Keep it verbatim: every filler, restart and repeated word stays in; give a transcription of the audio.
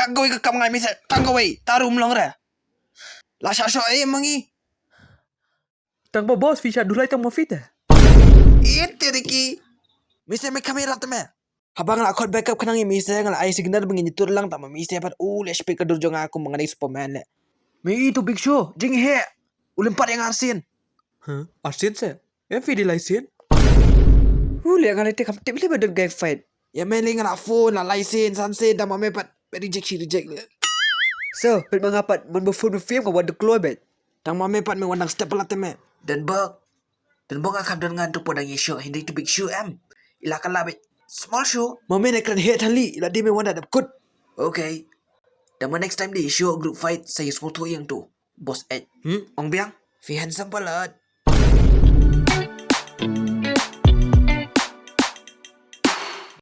Tang kawei ka kam ngai mise, tang kawei, ta rum long re. La sha sho e mangi. Tang ba boss, phi sha dulai tang ma phi te. Ite diki. Mise me kamera te me. Haba nga la khot backup khnang ïa mise nga la ai signal ba ngin ïa tur lang tang ma mise pat u leh shpit ka dur jong nga kum ba nga dei Superman leh. Me i to Big Show, jingeh. U lem pat ïa nga arsien. Huh? Arsien se? Em phi dei lai sien? U leh nga leh te kam tip leh ba don gang fight. Ïa me leh nga la phone la lai sien san sien tang ma me pat. Reject shi reject leh. So, peit ma nga pat man ba phone ba phim nga wan da kloi beit. Tang ma me pat me wan dang step palat te me. Don bok. Don bok nga kham don ngan to po dang ïa show hynrei to Big Show em. I la ka la beit. Small show. Ma me ne kren he than li i la dei me wan da dap kut. Okay. Tang ma next time dei ïa show group fight sa ïa sngewthuh ïa nga to. Boss H. Hmm? Ong biang. Phi handsome palat.